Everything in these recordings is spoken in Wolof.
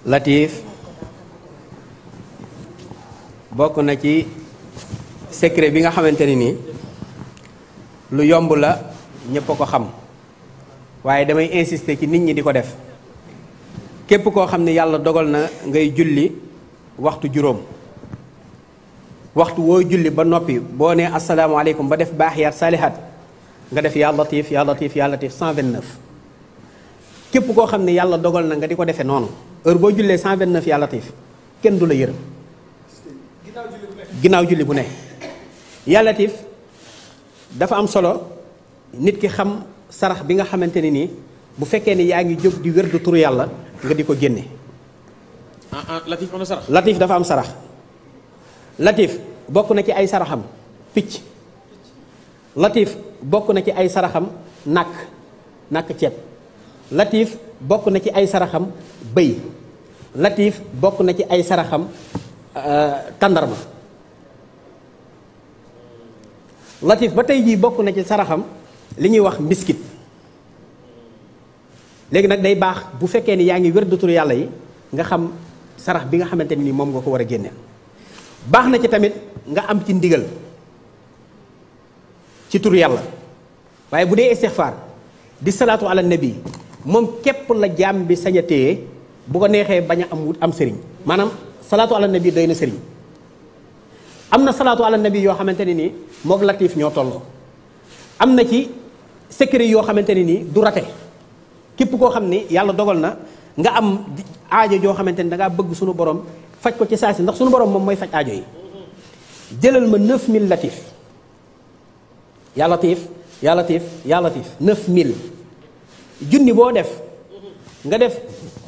Latif bokk na ci secret bi nga xamante ni nii lu yomb la ñëpp a ko xam waaye damay insister ci nit ñi di ko def képp koo xam ne yàlla dogal na ngay julli waxtu juróom waxtu woo julli ba noppi boo nee asalaamaaleykum ba def baaxiyaat saalihaat nga def yaa latif yaa latif yaa latif 129 képp koo xam ne yàlla dogal na nga di ko defee noonu heure boo jullee 129 yaa latif kenn du la yërëm ginnaaw julli bu ne yaa latif dafa am solo nit ki xam sarax bi nga xamante ne nii bu fekkee ni yaa ngi jóg di wér du turu yàlla nga di ko génne. Latif am na sarax. Latif dafa am sarax. Latif bokk na ci ay saraxam picc. Latif bokk na ci ay saraxam nàkk ceeb. Latif bokk na ci ay saraxam bëy. Latif bokk na ci ay saraxam tàndarma. Latif ba tey jii bokk na ci saraxam li ñuy wax mbiskit léegi nag day baax bu fekkee ni yaa ngi wér du turu yàlla yi nga xam sarax bi nga xamante ni moom nga ko war a génneel baax na ci tamit nga am ci ndigal ci turu yàlla waaye bu dee istixfaar di salaatu ala nabi moom képp la jaam bi sañ a téye bu ko neexee bañ a am wut am sëriñ maanaam salaatu ala nabi doy na sëriñ am na salaatu ala nabi yoo xamante ne nii moog latif ñoo tolloo am na ci secret yoo xamante ne nii du rate képp koo xam ni yàlla dogal na nga am aajo joo xamante ni da ngaa bëgg suñu borom faj ko ci saa si ndax suñu borom moom mooy faj aajo yi jëlal ma 9000 latif yaa latif yaa latif yaa latif 9000 junni boo def nga def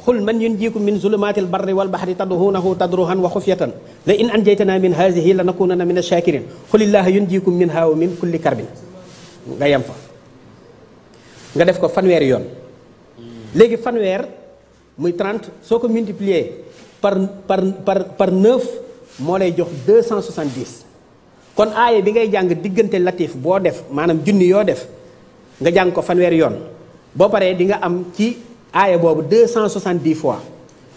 xul man yunjiikum min zulumaatil barri wal bahri tad'uunahu tadruhan wa xufyatan la in anjaytanaa min haadihi la nakuunanna mina shaakiriin xulillaaha yunjiikum minhaa wa min kulli karbin nga yem fa nga def ko fanweeri yoon léegi fanweer muy 30 soo ko multiplier par 9 moo lay jox 270 kon aaya bi ngay jàng diggante latif boo def maanaam junni yoo def nga jàng ko fanweeri yoon boo paree di nga am ci aaya boobu 270 fois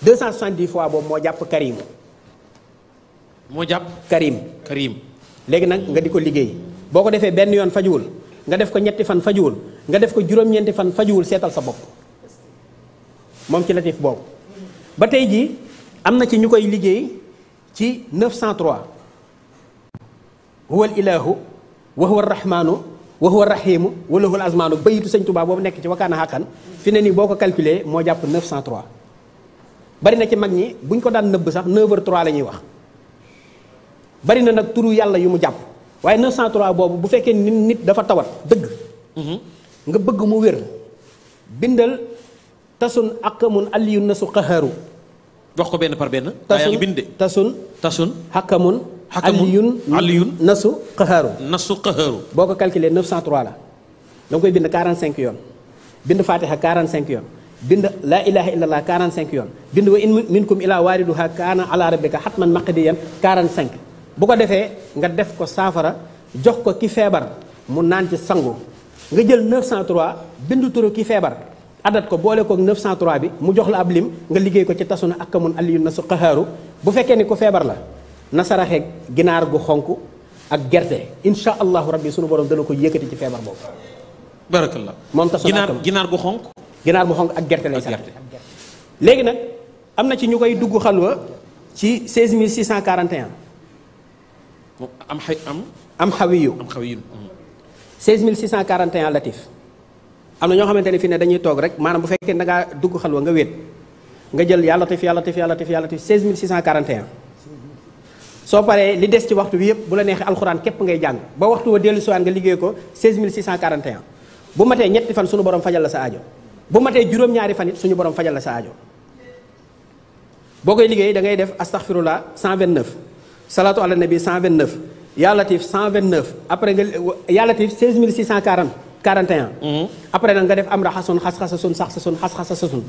270 fois boobu moo jàpp karim moo jàpp karim léegi nag nga di ko liggéey boo ko defee benn yoon fajuwul nga def ko ñetti fan fajuwul nga def ko juróom-ñeenti fan fajuwul seetal sa bopp moom ci latif boobu ba tey jii am na ci ñu koy liggéey ci 903 huwa al ilahu wa huwa arrahmanu wa huwa arrahimu wa lahu al azmanu bayitu sëñ Tuubaa boobu nekk ci wakkaana xàqan fi ne nii boo ko calculé moo jàpp 903 bari na ci mag ñi buñ ko daan nëbb sax 9h03 la ñuy wax bari na nag turu yàlla yu mu jàpp waaye 903 boobu bu fekkee nit dafa tawat dëgg nga bëgg mu wér bindal tasun akamun aliyun nasu qaharu wax ko benn par benn tasun hakamun aliyun nasu qaharu boo ko calculé 903 la da nga koy bind 45 yoon bind fatiha 45 yoon bind laa ilaha illallah 45 yoon bind wa in minkum ila waariduha kaana ala rabbika hatman maqdiyan 45 bu ko defee nga def ko saafara jox ko ki feebar mu naan ci sangu nga jël 903 bindu turu ki feebar adat ko boole koog 903 bi mu jox la ab lim nga liggéey ko ci tasuna akamun aliyun nasu qaharu bu fekkee ni ku feebar la na saraxe ginaar gu xonk ak gerte insha allahu rabbi sunu borom dana ko yëkkati ci feebar boobu. barakallah moom tasuna ginaar gu xonk. ginaar gu xonk ak gerte lay saraxe léegi nag am na ci ñu koy dugg xalwa ci 16641. am xawiyu 16641 latif am na ñoo xamante ne fii ne dañuy toog rek maanaam bu fekkee da ngaa dugg xalwa nga wéet nga jël yàlla latif yàlla latif yàlla latif yàlla latif 16641 soo paree li des ci waxtu bi yëpp bu la neexee alxuraan képp ngay jàng ba waxtu wa dellu siwaan nga liggéey ko 16641 bu matee ñetti fan suñu borom fajal la sa aajo bu matee juróom-ñaari fan it suñu borom fajal la sa aajo boo koy liggéey da ngay def astaghfirullah 129 salaatu ala nabi 129 yàlla latif 129 après nga yàlla latif 16641 après nag nga def am raxasun xas-xasasun sax-sasun xas-xasasun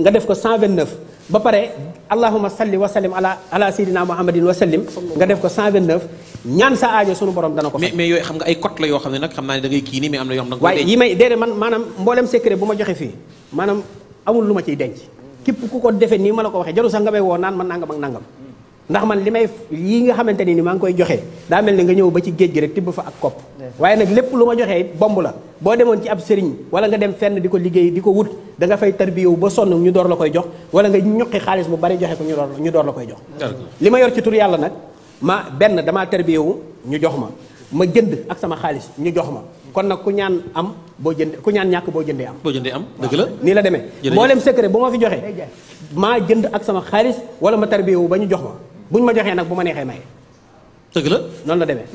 nga def ko 129 ba pare allahumma salli wa sallim ala sayyidina muhammadin wa sallim nga def ko 129 ñaan sa aajo sunu borom dana ko. mais yooyu xam nga ay code la yoo xam ne nag xam naa ne da ngay kii nii mais am na yoo xam ne. waaye yi may déedéet man maanaam mboolem secret bu ma joxe fii maanaam amul lu ma ciy denc. képp ku ko defee nii ma la ko waxee jarul sax nga may woo naan man nangam ak nangam ndax man li may yii nga xamante ni maa ngi koy joxe daa mel ni nga ñëw ba ci géej gi rek tibb fa ak kopp waaye nag lépp lu ma joxee bomb la boo demoon ci ab sëriñ wala nga dem fenn di ko liggéey di ko wut da nga fay tarbiyewu ba sonn ñu door la koy jox wala nga ñuqi xaalis bu bari joxe ko ñu door la koy jox li ma yor ci tur yàlla nag ma benn damaa tarbiyewu ñu jox ma jënd ak sama xaalis ñu jox ma kon nag ku ñaan am boo jënd ku ñaan ñàkk boo jëndee am dëgg la nii la demee mboolem secret bu ma fi joxe maa jënd ak sama xaalis wala ma tarbiyewu ba ñu jox ma buñ ma joxee nag bu ma neexee maye dëgg la noonu la demee